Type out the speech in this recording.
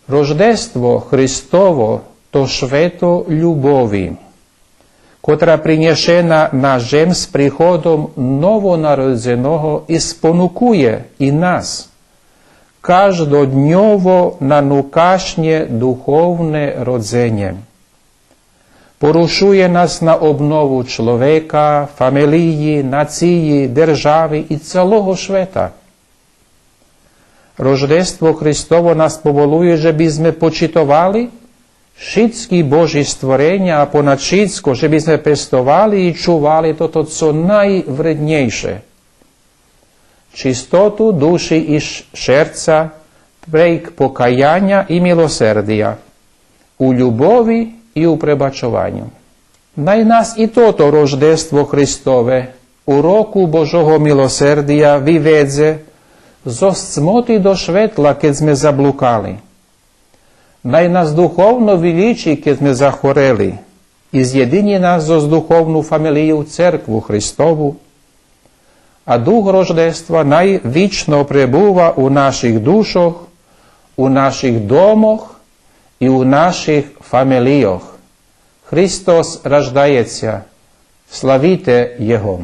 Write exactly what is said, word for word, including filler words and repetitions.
Рождество Христово то швето любови, котра принєшена на жем з приходом новонародзеного и спонукує и нас каждодньово на нукашнє духовне родзенє. Порушує нас на обнову чловека, фамелиї, нациї, держави и цалого швета. Рождество Христово нас поволує же бизме почитовали шицки Божи створеня, а понад шицко же бизме пестовали и чували тото цо найвреднєйше: чистоту души и ш-, шерца прейґ покаяня и милосердия, у любови и у пребачованю. Най нас и тото Рождество Христове у року Божого милосердия виведзе зоз цмоти до шветла, кед зме заблукали. Най нас духовно вилїчи, кед зме захорели, и зєдинї нас зоз духовну фамелию, церкву Христову, а Дух Рождества най вично пребува у наших душох, у наших домох и у наших фамелийох. Христос раждаєтся, славите Його!